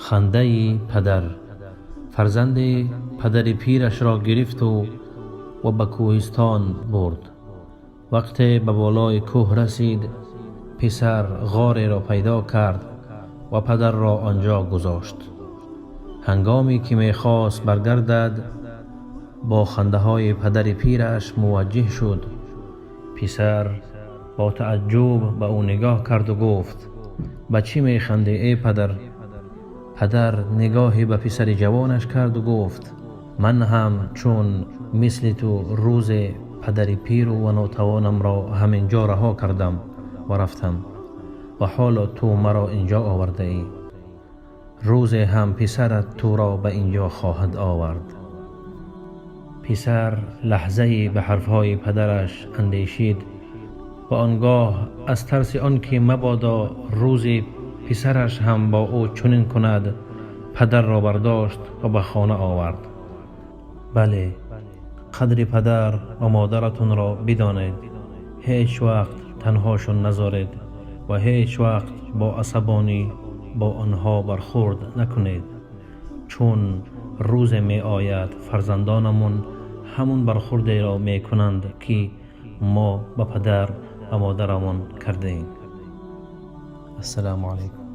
Хандаи падар. Фарзанде падари пирашро гирифту ва ба кӯҳистон бурд. Вақте ба болои кӯҳ расид, писар ғореро пайдо кард ва падарро он ҷо гузошт. Ҳангоме ки мехост баргардад, бо хандаҳои падари пираш мувоҷиҳ шуд. Писар бо тааҷҷуб ба ӯ нигоҳ карду гуфт: «Ба чӣ механдӣ, эй падар?» Падар нигоҳе ба писари ҷавонаш карду гуфт: «Ман ҳам чун мисли ту рӯзе падари пиру ва нотавонамро ҳамин ҷо раҳо кардам ва рафтам, ва ҳоло ту маро ин ҷо овардаӣ. Рӯзе ҳам писарат туро ба ин ҷо хоҳад овард». Писар лаҳзае ба ҳарфҳои падараш андешид ва он гоҳ аз тарси он ки мабодо рӯзе писараш ҳам бо ӯ чунин кунад, падарро бардошт ва ба хона овард. Бале, қадри падар ва модаратонро бидонед, ҳеҷ вақт танҳошон назоред ва ҳеҷ вақт бо асабонӣ бо онҳо бархӯрд накунед, чун рӯзе меояд, фарзандонамон ҳамон бархӯрдеро мекунанд, ки мо ба падар ва модарамон кардаем. Ассалому алайкум.